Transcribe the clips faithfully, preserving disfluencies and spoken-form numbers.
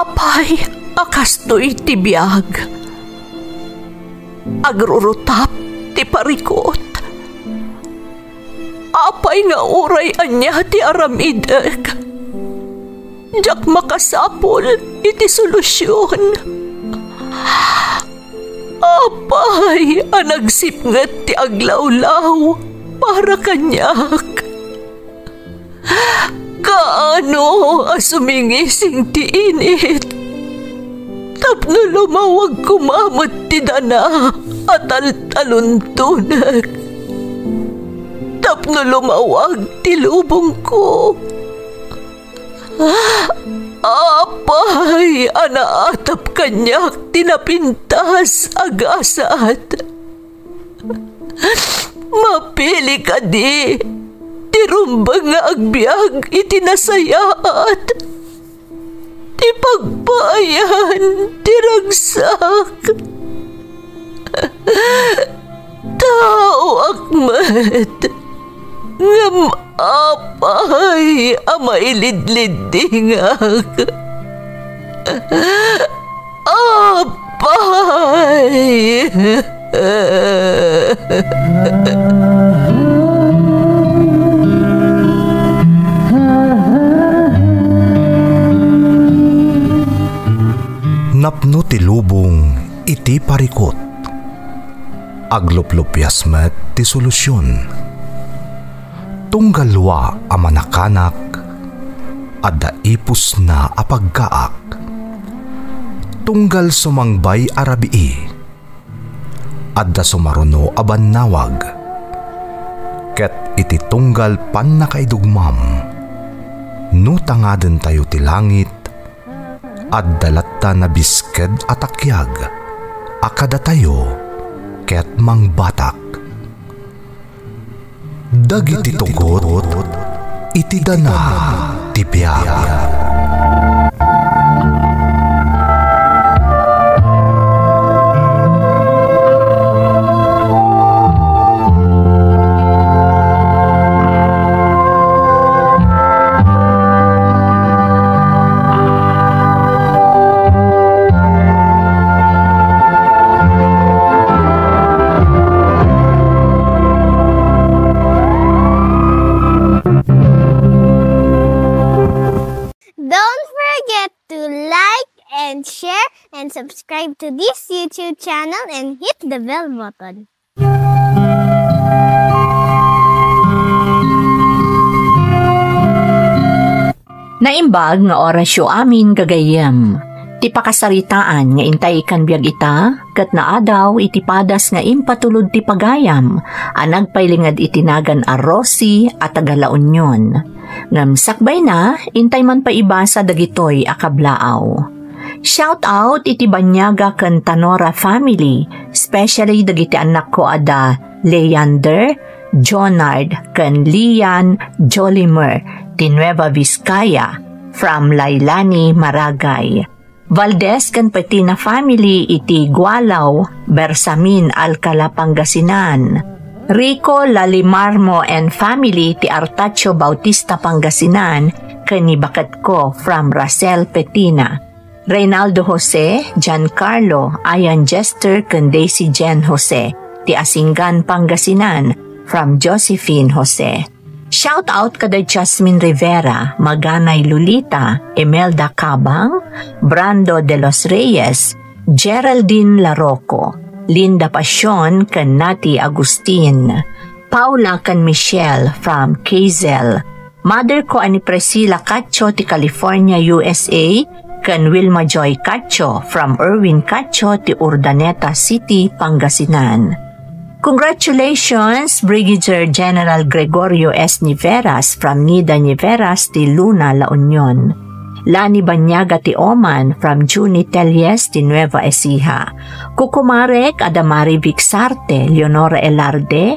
Apay a kastoy ti biag? Agrurutap ti parikut. Apay nga uray ania ti aramidek, diak makasapul iti solusion. Apay a nagsipnget ti aglawlaw para kaniak? Kaano a sumingising ti init tapno lumawag koma met ti dana a taltaluntonek, tapno lumawag ti lubongko? Apay a naatap kaniak ti napintas a gasat? Mapili kadi ti rumbeng nga agbiag iti nasayaat, ti pagpaayan ti ragsak? Taoak met, ngem apay a mailidliddingak? Apay! Napno ti lubong iti parikut. Agluplupias met ti solusion. Tunggal wa a manakanak, adda ipusna a pagkaak. Tunggal sumangbay a rabii, adda sumaruno a bannawag. Ket iti tunggal pannakaidugmam, no tangadentayo ti langit, adda latta nabisked a takiag a kadatayo ket mangbatak. Dagiti tugot iti dana ti biag. Don't forget to like and share and subscribe to this YouTube channel and hit the bell button. Naimbag nga orasyo amin, gagayyem. Ti pakasaritaan nga intay ikan biag ita, ket naadaw iti padas nga impatulod ti pagayam a nagpailinged iti nagan a Rosie a taga La Union. Ngem sakbayna, intay man pay ibasa dagitoy a kablaaw. Shout out iti Banyaga ken Tanora family, especially dagiti annakko a da Leander, Jonard, ken Lian Jolimer ti Nueva Vizcaya from Lailani, Maragay. Valdez ken Petina family iti Gualaw, Bersamin, Alcala, Pangasinan. Rico Lalimarmo and family ti Artacho, Bautista, Pangasinan, ken ni baketko from Rosel, Petina. Reynaldo Jose, Giancarlo, Ian Jester, ken Daisy Jen Jose, ti Asingan, Pangasinan, from Josephine Jose. Shout out kada Jasmine Rivera, Maganay Lolita, Imelda Cabang, Brando de los Reyes, Geraldine Larocco, Linda Pasion, ken Nati Agustin, Paula ken Michelle from Kazel, mother ko a ni Priscilla Cacho ti California, U S A, ken Wilma Joy Cacho from Erwin Cacho ti Urdaneta City, Pangasinan. Congratulations, Brigadier General Gregorio S. Niveras from Nida Niveras ti Luna, La Union. Lani Banyaga ti Oman from Junie Telles ti Nueva Ecija. Kukumarek a da Marivic Sarte, Leonora Elarde,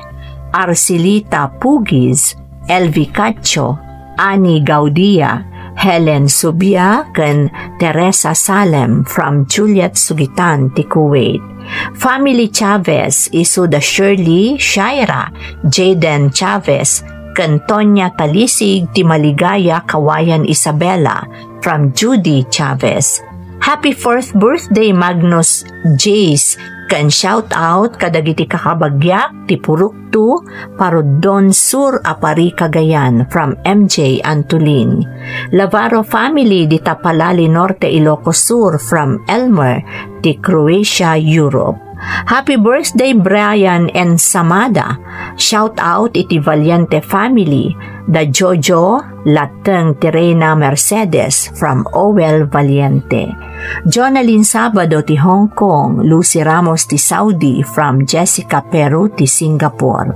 Arcelita Pugis, Elvi Cacho, Annie Gaudia, Helen Subia, ken Teresa Salem from Juliet Sugitan ti Kuwait. Family Chavez, isu da Shirley, Shaira, Jaden Chavez, ken Tonya Talisig ti Maligaya, Kawayan, Isabela from Judy Chavez. Happy fourth birthday, Magnus Jace, ken shout out kadagiti kakabagiak ti Purok two, Paruddon Sur a Pari, Cagayan, from M J Antolin. Lavaro family, dita Palali Norte, Ilocos Sur, from Elmer, ti Croatia, Europe. Happy birthday, Brian and Samada. Shout out iti Valiente family, da Jojo, Lateng ti Reina Mercedes from Owel Valiente. Jonalyn Sabado ti Hong Kong, Lucy Ramos ti Saudi from Jessica Peru ti Singapore.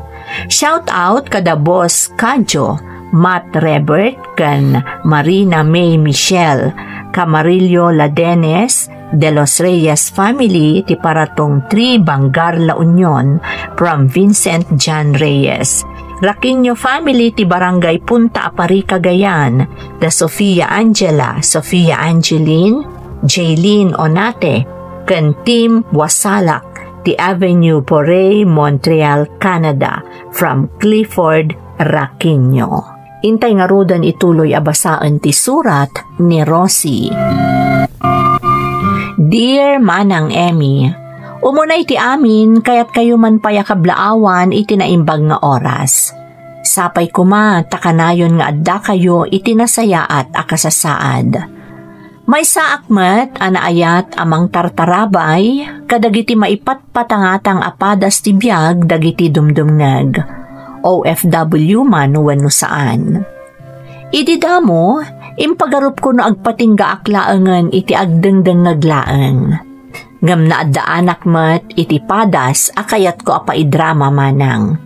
Shout out kada Boss Kajo, Matt Rebert, ken Marina May Michelle, Camarillo Ladenes, De Los Reyes family ti Paratong three Bangar La Union from Vincent John Reyes. Raquinho family ti Barangay Punta Apari, Cagayan, da Sofia Angela, Sofia Angeline, Jaylene Onate, ken Team Wasalak ti Avenue Porey, Montreal, Canada, from Clifford Raquinho. Intay ngaruden ituloy a basaen ti surat ni Rosie. Dear Manang Emmy, umunay ti amin, kayatkayo man pay a kablaawan iti naimbag nga oras. Sapay koma ta kanayon nga addakayo iti nasayaat a kasasaad. Maysaak met a naayat a mangtartarabay kadagiti maipatpatangatang a padas ti biag dagiti dumdumngeg, O F W man wenno saan. Idi damo, impagarupko no agpatinggaak laengen iti agdengdengngeg laeng. Ngem naaddaanak met iti padas a kayatko a paidrama manang.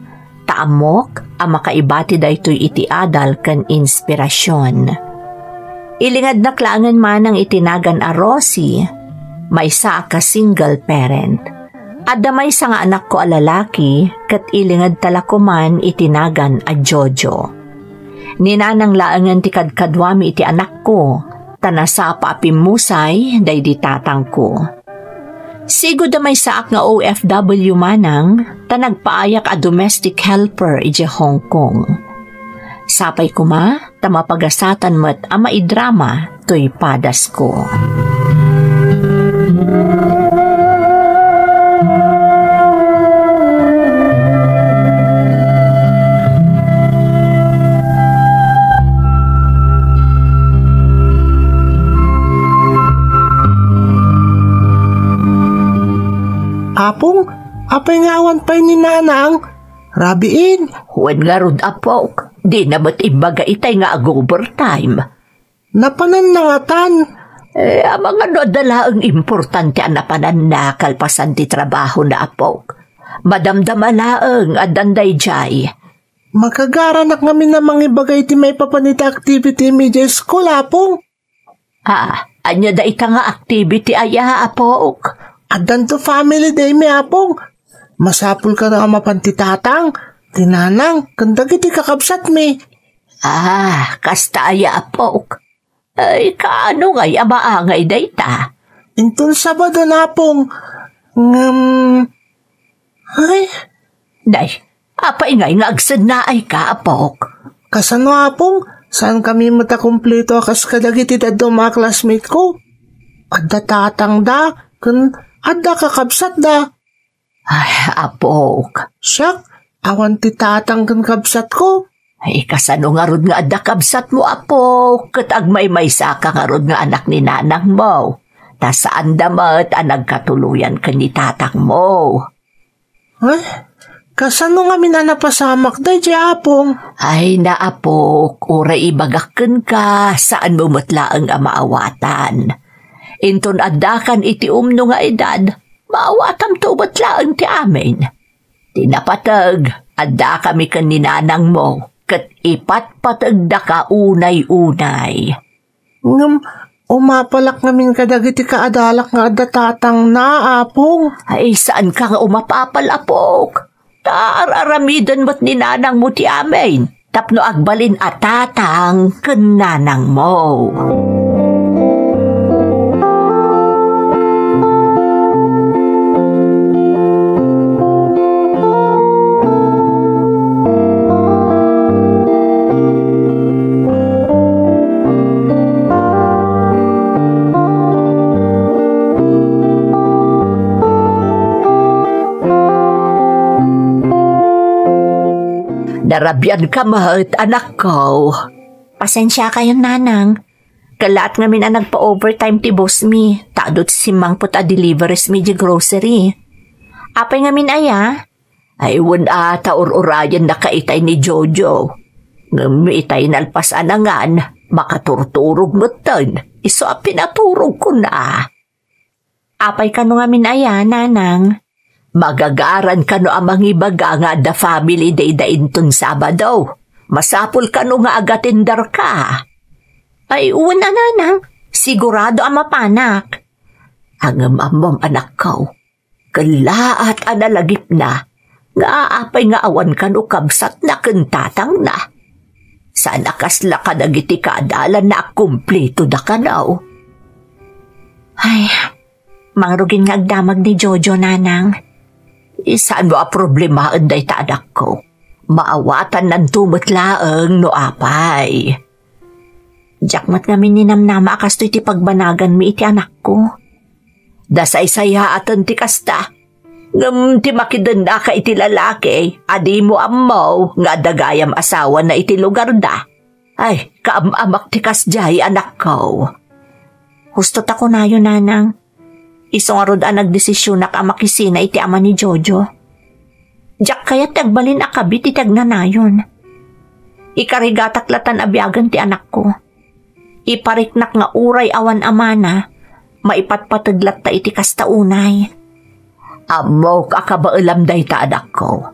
Ta ammok a makaibati daytoy iti adal ken inspirasion. Ilingednak laengen manang iti nagan a Rosie, maysaak a single parent. Adda maysa nga anakko a lalaki ket ilingedta la koman iti nagan a Jojo. Ni nanang laengen ti kadkaduami iti anakko, ta nasapa a pimmusay daydi tatangko. Sigud a maysaak nga O F W manang, ta nagpaayak a domestic helper idiay Hong Kong. Sapay koma ta mapagasatan met a maidrama toy padasko. Apong, apay nga awan pay ni Nanang? Rabiin. Wen ngarud, apok, dina met imbaga itay nga ag-overtime. Napananna ngatan. Eh, amangan no adda laeng importante a napananna kalpasan ti trabahona, apok. Madamdama laeng, addan daydiay. Makagaranak ngamin a mangibaga iti maipapan iti activity mi idiay school, Apong. Ah, ania dayta nga activity aya, apok? Addanto family day mi, Apong. Masapul kano a mapan ti tatang, ti nanang, ken dagiti kakabsatmi. Ah, kasta aya, apok. Ay, kaano ngay a maangay dayta? Inton Sabado, Apong. Ngem, ay. Nay, apay ngay nga agsennaayka, apok? Kasano, Apong? Saankami met a kumpleto a kas kadagiti dadduma a classmate ko. Adda tatangda, ken adda kakabsatda. Ay, apok. Siak, awan ti tatang ken kabsatko. Ay, kasano ngarud nga adda kabsatmo, apok, ket agmaymaysaka ngarud nga anak ni nanangmo? Ta saanda met a nagkatuloyan ken ni tatangmo. Ay, kasano ngamin a napasamak daydiay, Apong? Ay, naapok, uray ibagak kenka, saanmo met laeng a maawatan. Inton addakan iti umno nga edad, maawatamto met laeng ti amin. Ti napateg, addakami ken ni nanangmo, ket ipatpategdaka unay-unay. Ngem, umapalak ngamin kadagiti kaadalak nga adda tatangna, Apong. Ay, saanka nga umapapal, apok. Ta ar-aramiden met ni nanangmo ti amin tapno agbalin a tatang ken nanangmo. Rabian ka met, anakko. Pasensia kayon, nanang. Kalaat ngamin a nagpa-overtime ti boss mi, ta adu ti simmangpet a deliveries mi di grocery. Apay ngamin aya? Ay, wen a ta ur-urayen na ka itay ni Jojo. Ngem itay nalpas a nangan, makaturturog metten. Isu a pinaturog ko na. Apay kano ngamin aya, nanang? Magagaran kano a mangibaga nga adda family day da inton Sabado? Masapul kano nga agatindar ka? Ay, wen a, nanang. Sigurado a mapanak. Ngem ammom, anakko, kellaat a nalagipna nga apay nga awan kano kabsatna ken tatangna. Saan a kasla kadagiti kaadalanna a kumpletoda kano. Ay, mangrugin nga agdamag ni Jojo, nanang. Saan mo a problemaen dayta, anakko. Maawatannanto met laeng no apay. Diak met ngamin ninamnama a kastoy ti pagbanaganmi iti anakko. Dasaysayaaten ti kasta. Ngem ti makidennaka iti lalaki a dimo ammo nga adda gayam asawana iti lugarda. Ay, kaam-amak ti kasdiay, anakko. Husto ta kunayo, nanang. Isu ngarud a nagdesisionak a makisina iti ama ni Jojo. Diak kayat ti agbalin a kabit iti agnanayon. Ikarigatak latan a biagen ti anakko. Ipariknak nga uray awan amana, maipatpateg latta iti kasta unay. Ammok a kabaelam dayta, anakko.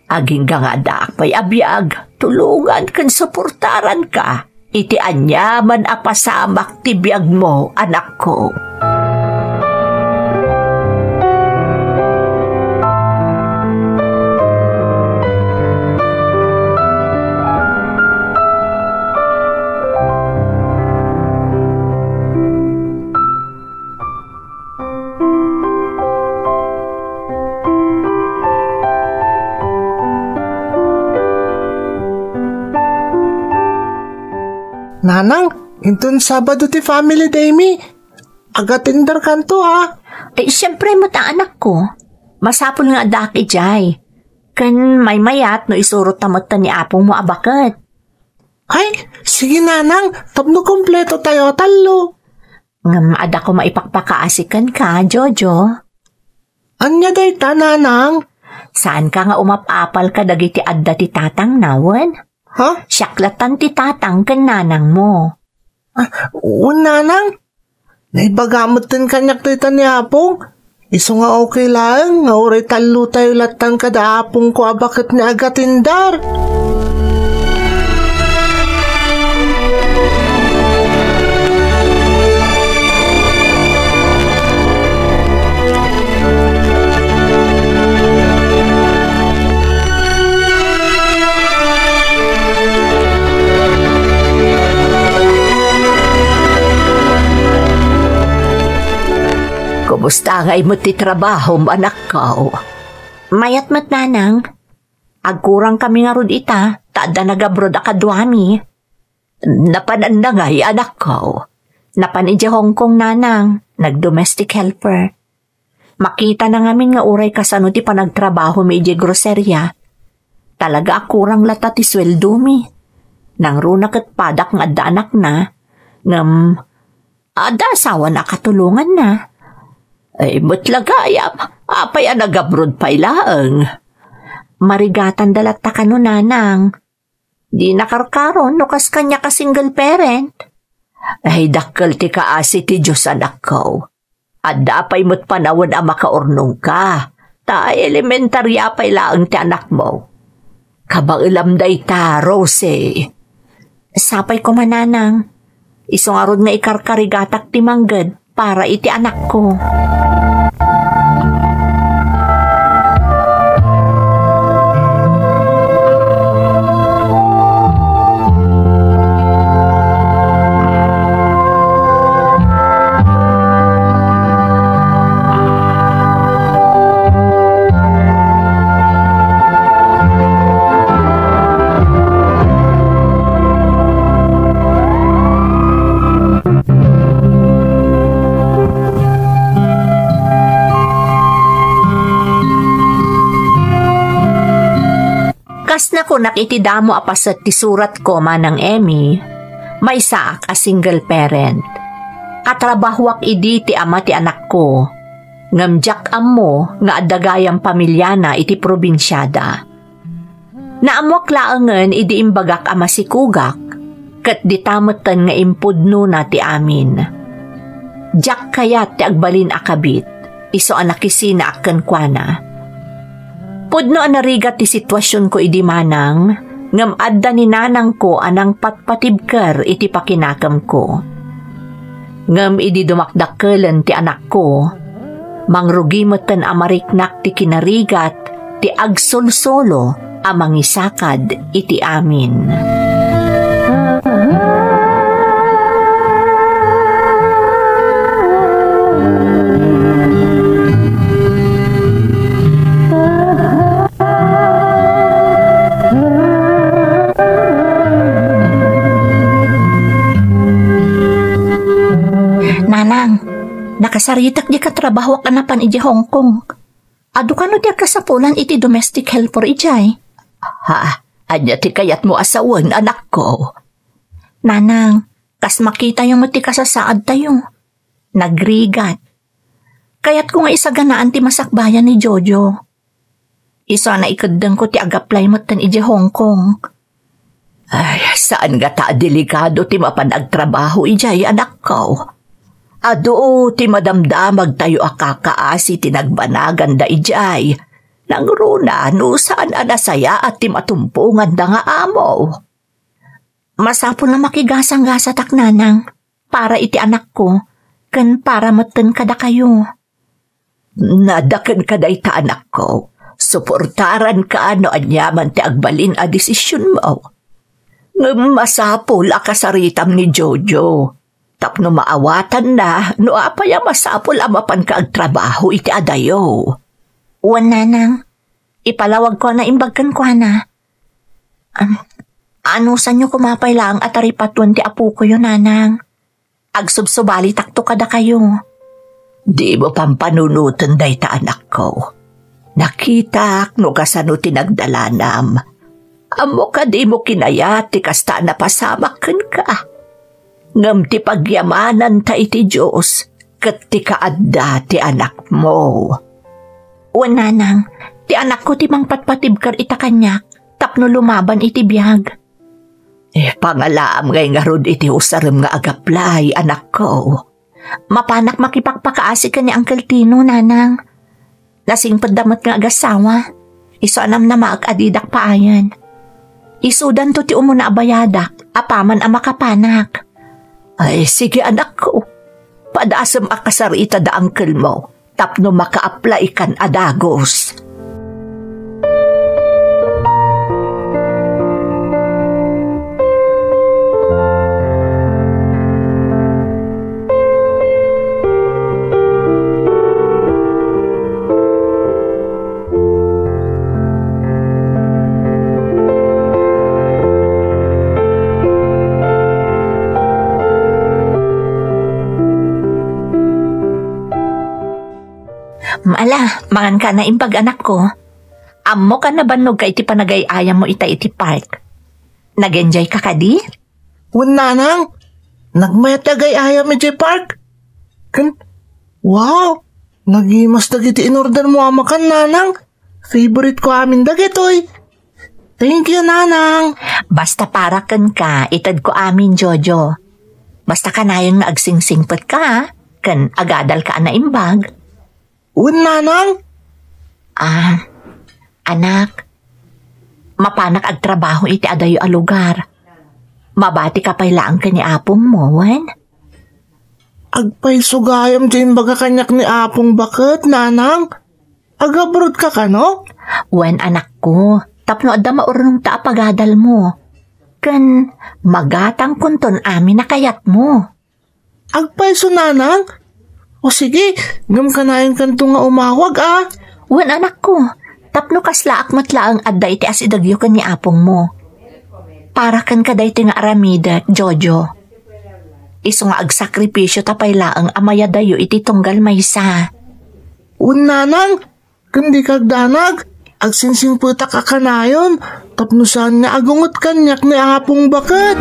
Agingga nga addaak pay a biag, tulongan ken suportaranka iti aniaman a pasamak ti biagmo, anakko. Nanang, inton Sabado ti family day mi. Agatinderkanto, a? Eh, siyempre met, anakko. Masapul nga addaak idiay. Ken maymayat no isurotta met ni apongmo a baket. Ay, sige, nanang, tapno kompleto tayo, tallo. Ngem adda ko maipakpakaasi kenka, Jojo. Ania dayta, nanang? Saanka nga umap-apal kadagiti adda ti tatangna, wen? Ha? Siak lattan ti tatang ken nanangmo. Ah, wen, nanang. Naibaga metten kaniak dayta ni apong. Isu nga okay laeng nga uray tallotayo lattan kada apongko a baket ni agatindar. Kumusta ngay met ti trabahom, anakko? Mayat met, nanang. Agkurang kami ngarud ita, ta adda nagabroad a kaduami. Napananna ngay, anakko? Napan idiay Hong Kong, nanang, nag-domestic helper. Makitana ngamin nga uray kasano ti panagtrabahomi idiay groseria, talaga a kurang latta ti sueldomi. Nangruna ket padak nga adda anakna, ngem adda asawana a katulonganna. Ay, met la gayam, apay a nagabroad pay laeng? Marigatanda latta kano, nanang. Di nakarkaron no kas kaniak a single parent. Ay, dakkel ti kaasi ti Dios, anakko. Adda pay met panawen a makaurnongka, ta elementarya pay laeng ti anakmo. Kabaelam dayta, Rosie. Sapay koma, nanang. Isu ngarud nga ikarkarigatak ti mangged para iti anakko. Nak iti damo a paset ti suratko, Manang Emmy, maysaak a single parent. Katrabahoak idi ti ama ti anakko, ngem diak ammo nga adda gayam pamiliana iti probinsiada. Naammoak laengen idi imbagak a masikogak, ket dita metten nga impudnona ti amin. Diak kayat ti agbalin a kabit, isu a nakisinaak kenkuana. Pudno a narigat ti situasionko idi manang, ngem adda ni nanangko a nangpatpatibker iti pakinakemko. Ngem idi dumakdakkelen ti anakko, mangrugi metten a mariknak ti kinarigat ti agsulsulo a mangisakad iti amin. Nanang, nakasaritak di katrabahoak a napan idiay Hong Kong. Adu kano ti agkasapulan iti domestic helper idiay? Ha? Ania ti kayatmo a sawen, anakko? Nanang, kas makitayo met ti kasasaadtayo. Nagrigat. Kayatko nga isaganaan ti masakbayan ni Jojo. Isu a naikeddengko ti ag-apply metten idiay Hong Kong. Ay, saan ngata a delikado ti mapan agtrabaho idiay, anakko. Adu ti madamdamagtayo a kakaasi ti nagbanaganda idiay. Nangruna no saan a nasayaat ti matumponganda nga amo. Masapul a makigasanggasatak, nanang, para iti anakko, ken para metten kadakayo. Nadaken ka dayta, anakko. Suportaranka no aniaman ti agbalin a desisionmo. Ngem masapul a kasaritam ni Jojo tapno maawatanna no apay a masapul a mapanka agtrabaho iti adayo. Wen, nanang, ipalawagko a naimbag kenkuana. Am, anusanyo koma pay laeng a taripatuen ti apokoyo, nanang. Agsubsubalitakto kadakayo. Dimo pampanunoten dayta, anakko. Nakitak no kasano ti nagdalanam. Ammok a dimo kinayat ti kasta a napasamak kenka. Ngem ti pagyamananta iti Dios ket ti kaadda ti anakmo. Wen, nanang, ti anakko ti mangpatpatibker ita kaniak tapno lumaban iti biag. Eh, pangalaam ngay ngarud iti usarem nga ag-apply, anakko. Mapanak makipakpakaasi ken ni Uncle Tino, nanang. Nasingpetda met nga agassawa. Isu a namnamaek a didak paayen. Isudanto ti umuna a bayadak apaman a makapanak. Ay, sige, anakko. Padasem a kasarita da uncle mo tapno maka-apply kan a dagus. Ala, mangan ka na imbag, anakko. Ammok a nabannogka iti panagay-ayammo ita iti park. Nag-enjoy ka kadi? Wen, nanang, nagmayat ti agay-ayam idiay park. Ken, wow, nagimas dagiti in-order mo a makan, nanang. Favorite ko amin dagitoy. Thank you, nanang. Basta para kenka, itedko amin, Jojo. Basta kanayon nga agsingsingpet ka, ken agadal ka a naimbag. Wen, nanang. Ah, anak, mapanak agtrabaho iti adayo a lugar. Mabati ka pay laeng ken ni apongmo, wen? Agpayso gayam ti imbaga kaniak ni apong baket, nanang. Agabroad ka kano? Wen, anakko, tapno adda maurnongta a pagadalmo. Ken magatangkonton amin a kayatmo. Agpayso, nanang? O sige, ngem kanayon kanto nga umawag, a. Wen, anakko, tapno kaslaak met laeng adda iti asidegyo ken ni apongmo. Para kenka daytoy nga aramidek, Jojo. Isu nga agsakripisio ta pay laeng a mayadayo iti tunggal maysa. Wen, nanang, ken dika agdanag. Agsingsingpetak a kanayon tapno saan nga agunget kaniak ni Apong Baket.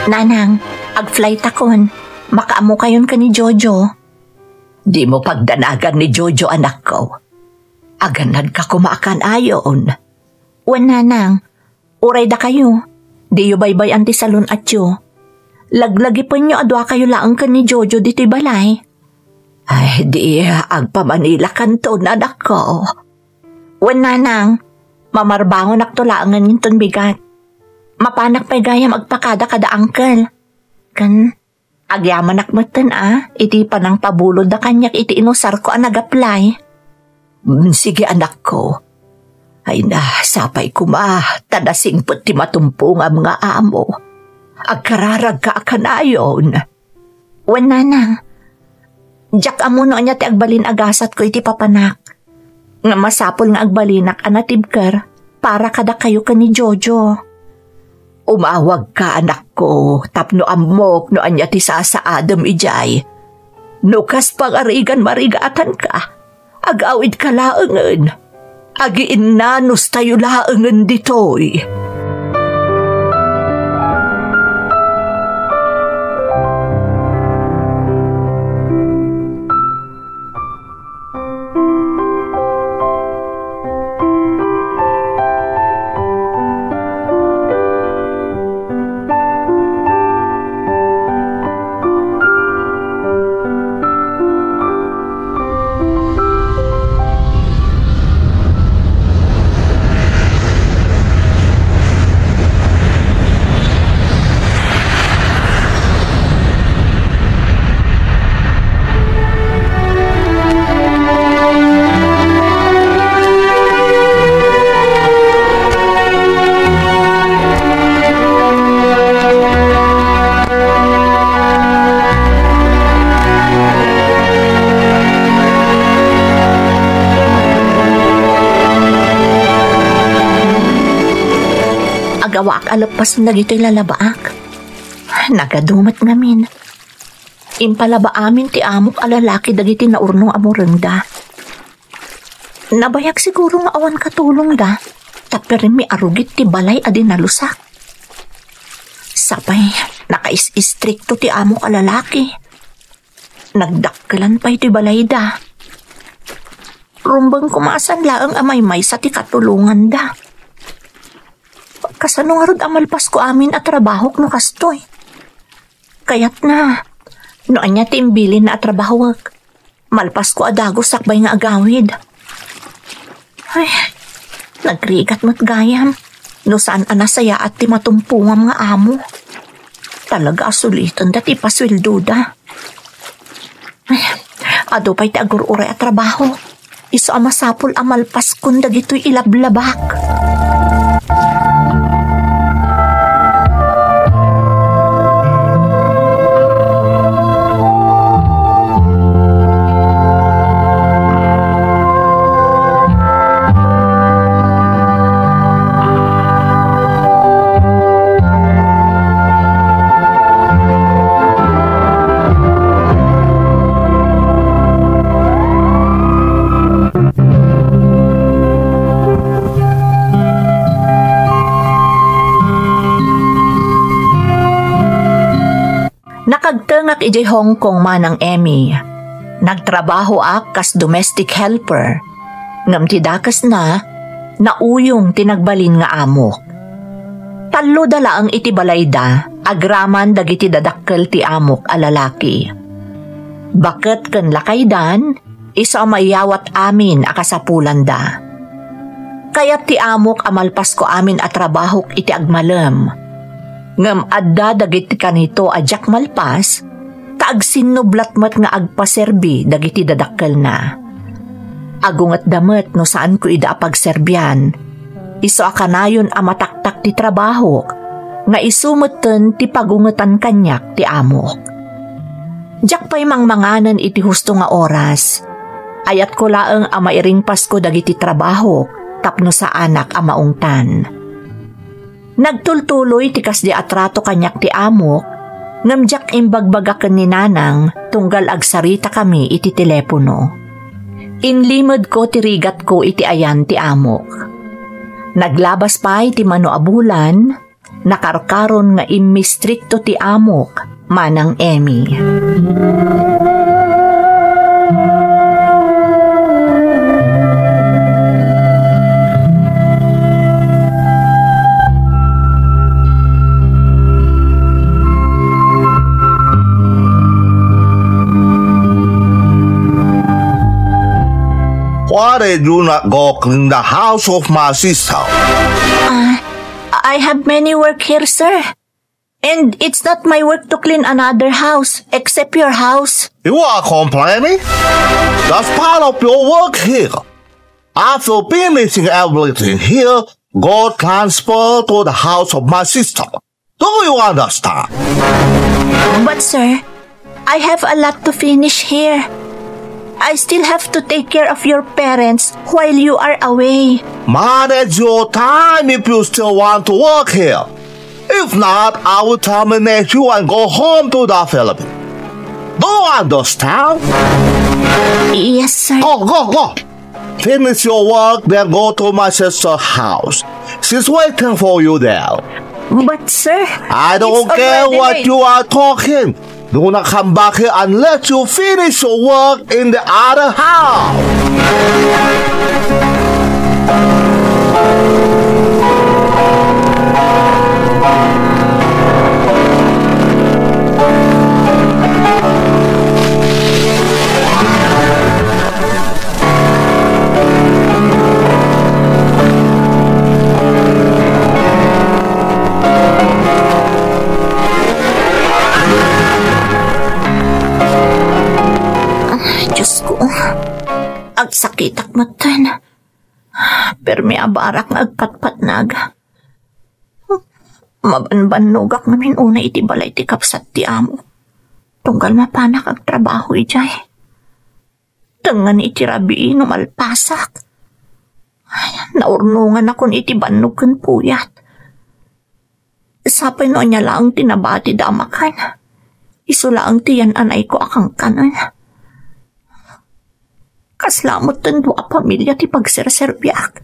Nanang, ag-flight akon. Makaammokayon ken ni Jojo. Dimo pagdanagan ni Jojo, anakko. Agannadka koma a kanayon. Wen, Nanang. Uray dakayo, diyo baybay-an ti salun-atyo. Laglagipenyo a duakayo laeng ken ni Jojo ditoy balay. Ay, di, agpamanilakanto, anakko. Wen, Nanang, mamarbangonakto laengen inton bigat. Mapanak pay gayam agpakada kada uncle. Ken agyamanak metten a iti panangpabulodda kaniak iti inusarko a nag-apply. Mm, sige, anakko. Ay na, sapay koma, ta nasingpet ti matumpongam nga amo. Agkararagka a kanayon. Wen, Nanang. Diak ammo no ania ti agbalin a gasatko iti papanak. Nga masapul nga agbalinak a natibker para kadakayo ken ni Jojo. Umawagka, anakko, tapno ammok no ania ti sasaadem idiay. No kas pangarigan marigaatanka, agawidka laengen. Agiinnanustayo laengen ditoy. Agawaak a leppasen dagitoy lalabaak. Nagadu met ngamin. Impalaba amin ti amok a lalaki dagiti naurnong a murengda. Nabayag siguro nga awan katulongda, ta pirmi a rugit ti balay a dinalusak. Sapay, nakais-istrikto ti amok a lalaki. Nagdakkelan pay ti balayda. Rumbeng koma a saan laeng a maymaysa ti katulonganda. Kasano ngarud a malpasko amin a trabahok no kastoy? Kayatna, no ania ti imbilinna a trabahok, malpasko a dagus sakbay nga agawid. Ay, nagrigat met gayam no saan a nasayaat ti matumpongam nga amo. Talaga a sulitenda ti ipasueldoda. Ay, adu pay ti agur-uray a trabaho. Isu a masapul a malpaskon dagitoy ilablabak. Nakagtengak idiay Hong Kong, Manang Emmy. Nagtrabahoak kas domestic helper. Ngem ti dakesna, nauyong ti nagbalin nga amok. Talloda laeng iti balayda, agraman dagiti dadakkel ti amok a lalaki. Baket ken lakaydan, isu a mayawat amin a kasapulanda. Kayat ti amok a malpasko amin a trabahok iti agmalem. Ngem adda dagiti kanito a diak malpas, ta agsinnublat met nga agpaserbi dagiti dadakkelna. Agungetda met no saanko ida a pagserbian. Isu a kanayon a mataktak ti trabahok, nga isu metten ti pagungetan kaniak ti amok. Diak pay mangmanganen iti husto nga oras. Ayatko laeng a mairingpasko dagiti trabahok tapno saanak a maungtan. Nagtultuloy ti kasdi a trato kaniak ti amok, ngem diak imbagbaga ken ni Nanang tunggal agsaritakami iti telepono. Inlimedko ti rigatko iti ayan ti amok. Naglabas pay ti mano a bulan, nakarkaron nga immistrikto ti amok, Manang Emmy. Why did you not go clean the house of my sister? Uh, I have many work here, sir. And it's not my work to clean another house, except your house. You are complaining? That's part of your work here. After finishing everything here, go transfer to the house of my sister. Do you understand? But, sir, I have a lot to finish here. I still have to take care of your parents while you are away. Manage your time if you still want to work here. If not, I will terminate you and go home to the Philippines. Do you understand? Yes, sir. Go, go, go. Finish your work, then go to my sister's house. She's waiting for you there. But, sir, I don't care what you are talking. Do not come back here unless you finish your work in the other house. Ay, Diyos ko. Agsakitak metten. Permi a barak nga agpatpatnag. Mabanbannogak ngamin unay iti balay ti kabsat ti amo. Tunggal mapanak agtrabaho idiay. Tengngan iti rabii no malpasak. Ay, naurnonganakon iti bannog ken puyat. Sapay no ania laeng ti nabatida a makan. Isu laeng ti yan-anayko a kankanen. Kasla metten dua a pamilia ti pagserserbiak.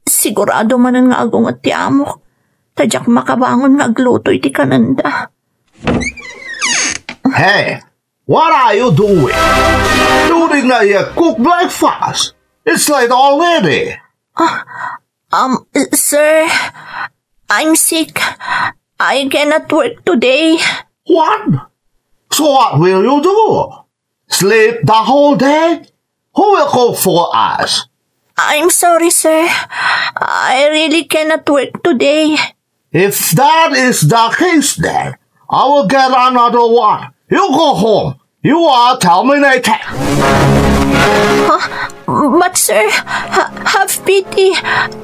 Sigurado manen nga agunget ti amok, ta diak makabangon nga agluto iti kanenda. Hey, what are you doing? You did not yet cook breakfast. It's late already. Ah, um, sir, I'm sick. I cannot work today. What? So what will you do? Sleep the whole day? Who will cook for us? I'm sorry, sir. I really cannot work today. If that is the case, then I will get another one. You go home. You are terminated. Huh? But, sir, ha- have pity.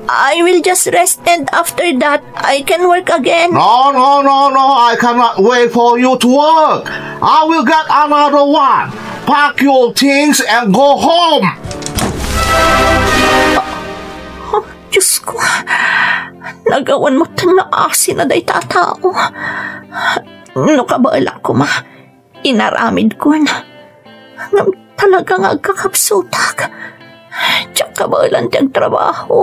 I will just rest, and after that, I can work again. No, no, no, no. I cannot wait for you to work. I will get another one. Pack your things and go home. Oh, Diyos ko. Nagawan metten nga asin a dayta a tao. No kabaelak koma, inaramidkon. Ngem talaga nga agkakabsutak. Diak kabaelan ti agtrabaho.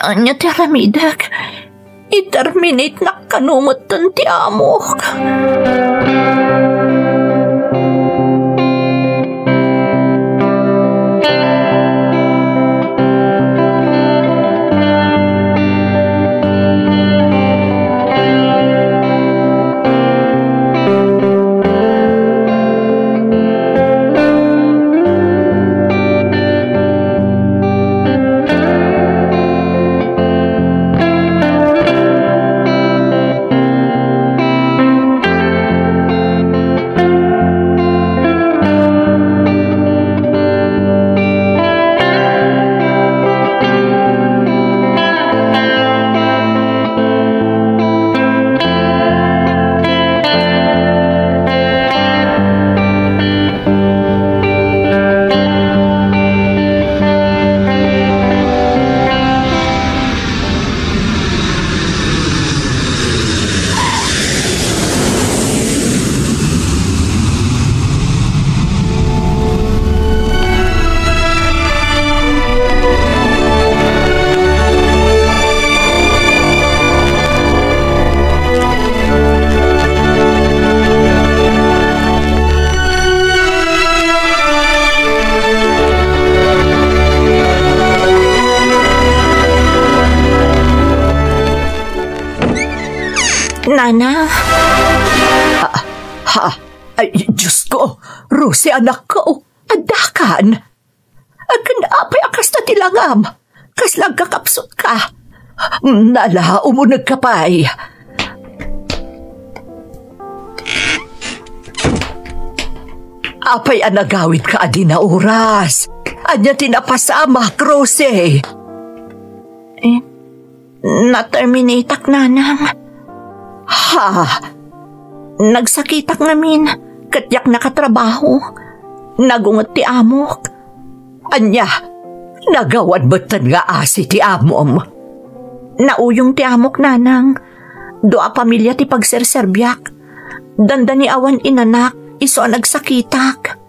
Ania ti aramidek? I-terminate nak kano metten ti amok. Rosie, anakko, addakan. Ken apay a kasta ti langam? Kasla agkakapsutka? Nala, umunegka pay. Apay a nagawidka a di naoras? Ania ti napasamak, Rosie? Eh, na-terminate-ak, Nanang. Ha? Nagsakitak ngamin, ket diak nakatrabaho. Nagunget ti amok. Ania? Nagawan metten nga asi ti amom? Nauyong ti amok, Nanang. Dua a pamilia ti pagserserbiak. Dandani awan inanak, isu a nagsakitak.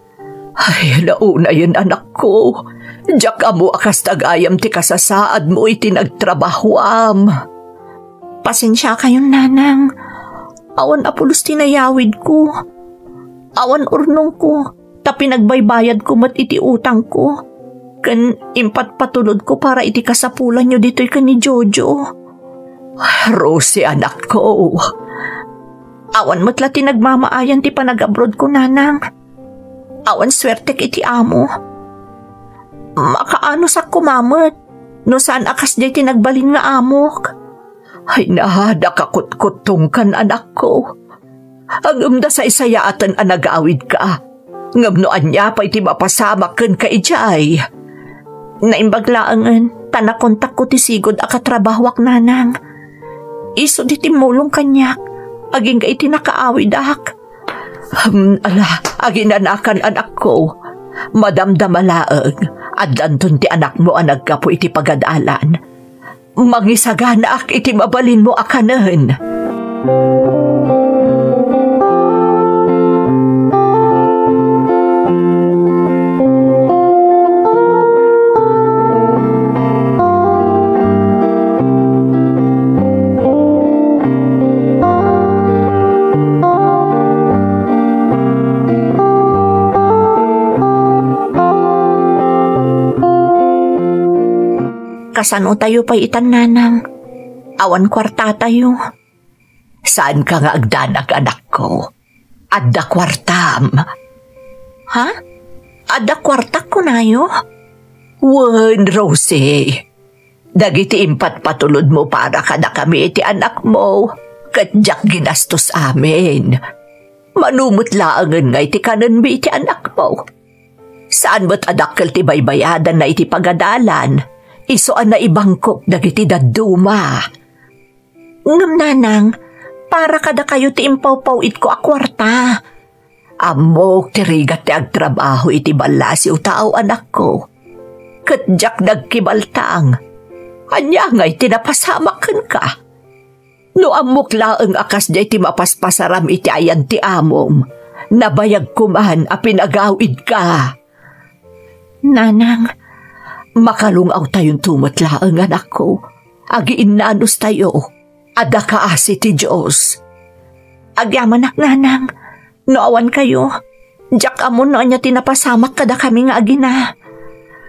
Ay, naunayen, anakko. Diak ammo a kasta gayam ti kasasaadmo iti nagtrabahoam. Pasensiakayon, Nanang. Awan a pulos ti nayawidko. Awan urnongko, ta pinagbaybayadko met iti utangko. Ken impatpatulodko para iti kasapulanyo ditoy ken ni Jojo. Rosie, anakko. Awan met la ti nagmamaayan ti panagabrodko, Nanang. Awan suertek iti amo. Makaanusakko met no saan a kasdiay ti nagbalin nga amok. Ay na, da kakutkuttongkan, anakko. Ngem da saysayaaten a nagawidka. Ngem no ania pay ti mapasamak kenka idiay? Naimbag laengen ta nakontakko ti sigud a katrabahoak, Nanang. Isu ti timmulong kaniak agingga iti nakaawidak. Hmm, ala, aginanakan, anakko. Madamdama laeng, addanton ti anakmo a naggapu iti pagadalan. Mangisaganaak iti mabalinmo a kanen. Kasano tayo pay itan, Nanang? Awan kuartatayo. Saanka nga agdanag, anakko. Adda kuartam. Ha? Adda kuartak, kunayo? Wen, Rosie. Dagiti impatpatulodmo para kadakami iti anakmo, ket diak ginastos amin. Mano met laengen nga iti kanenmi iti anakmo. Saan met a dakkel ti baybayadanna iti pagadalan, isu a naibangkok dagiti dadduma. Ngem, Nanang, para kadakayo ti impawpaw-itko a kuarta. Ammok ti rigat ti agtrabaho iti ballasiw tao, anakko. Ket diak nagkibaltang. Ania ngay ti napasamak kenka? No ammok laeng a kasdiay ti mapaspasaram iti ayan ti amom, nabayagko man a pinagawidka. Nanang, makalung-awtayonto met laeng, anakko. Agiinnanustayo. Adda kaasi ti Dios. Agyamanak, Nanang, no awan kayo, diak ammo no ania ti napasamak kadakami nga agina.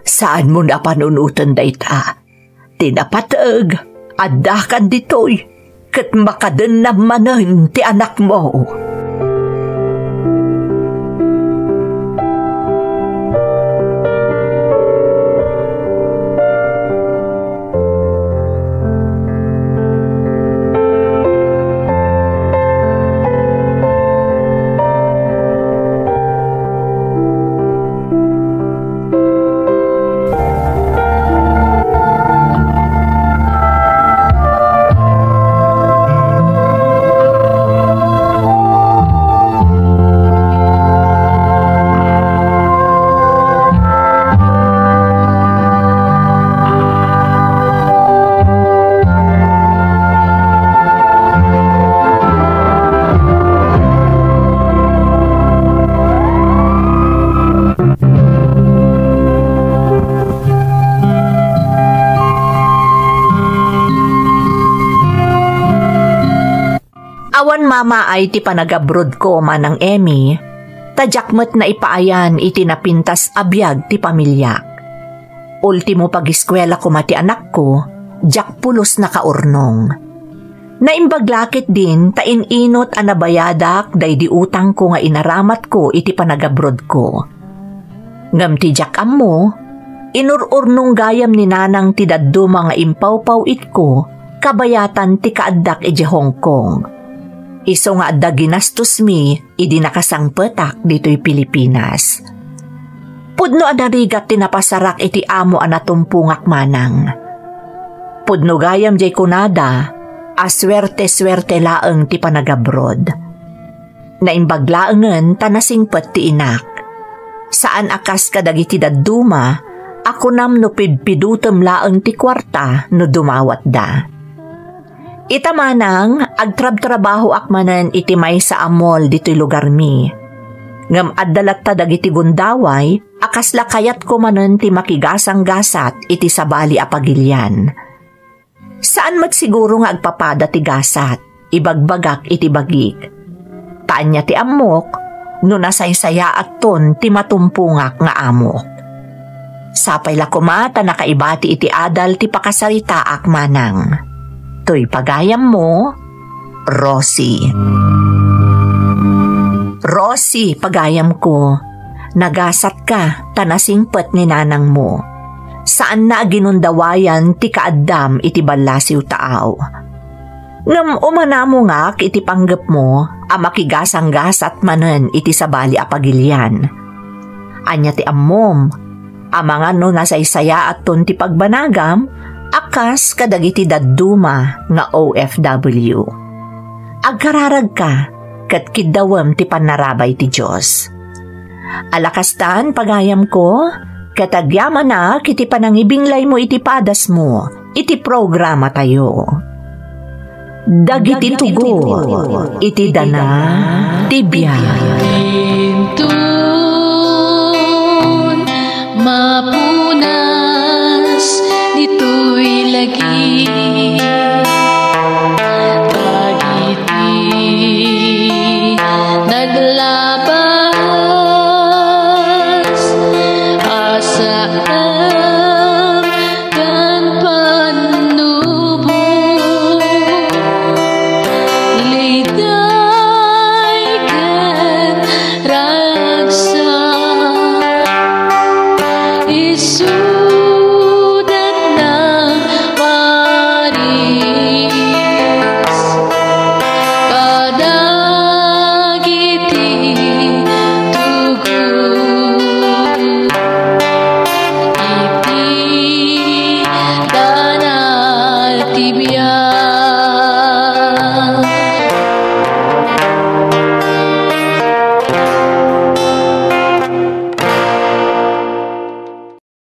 Saanmo a panunoten dayta. Ti napateg, addakan ditoy, ket makadennam manen ti anakmo. Awan mamaay ti panagabrodko, Manang Emmy, ta diak met naipaayan iti napintas a biag ti pamiliak. Ultimo pagiskuela koma ti anakko, diak pulos nakaurnong. Naimbag la ketdin ta in-inut a nabayadak daydi utangko nga inaramatko iti panagabrodko. Ngem ti diak ammo, inur-urnong gayam ni Nanang ti dadduma nga impawpaw-itko kabayatan ti kaaddak idiay Hong Kong. Isu nga adda ginastosmi idi nakasangpetak ditoy Pilipinas. Pudno a narigat ti napasarak iti amo a natumpongak manang. Pudno gayam diay kunada a suerte-suerte laeng ti panagabroad. Naimbag laengen ta nasingpet ti inak. Saan a kas kadagiti dadduma a kunam no pidpidutem laeng ti kuarta no dumawatda. Ita manang, agtrabtrabahoak manen iti maysa a mall ditoy lugarmi. Ngem adda latta dagiti gundaway a kasla kayatko manen ti makigasanggasat iti sabali a pagilian. Saan met siguro nga agpapada ti gasat, ibagbagak iti bagik. Ta ania ti ammok, no nasaysayaatton ti matumpongak nga amok. Sapay la koma ta nakaibati iti adal ti pakasaritaak manang. Toy pagayammo, Rosie. Rosie, pagayamko, nagasatka ta nasingpet ni nanangmo. Saanna a ginundawayan ti kaaddam iti ballasiw taaw. Ngem umanamongak iti panggepmo a makigasanggasat manen iti sabali a pagilian. Ania ti ammom, amangan no nasaysayaatton ti pagbanagam a kas kadagiti dadduma nga O F W. Agkararagka ket kiddawem ti pannarabay ti Dios. Alakastan, pagayamko, ket agyamanak iti panangibinglaymo iti padasmo iti programatayo. Dagiti tugot iti dana ti biag.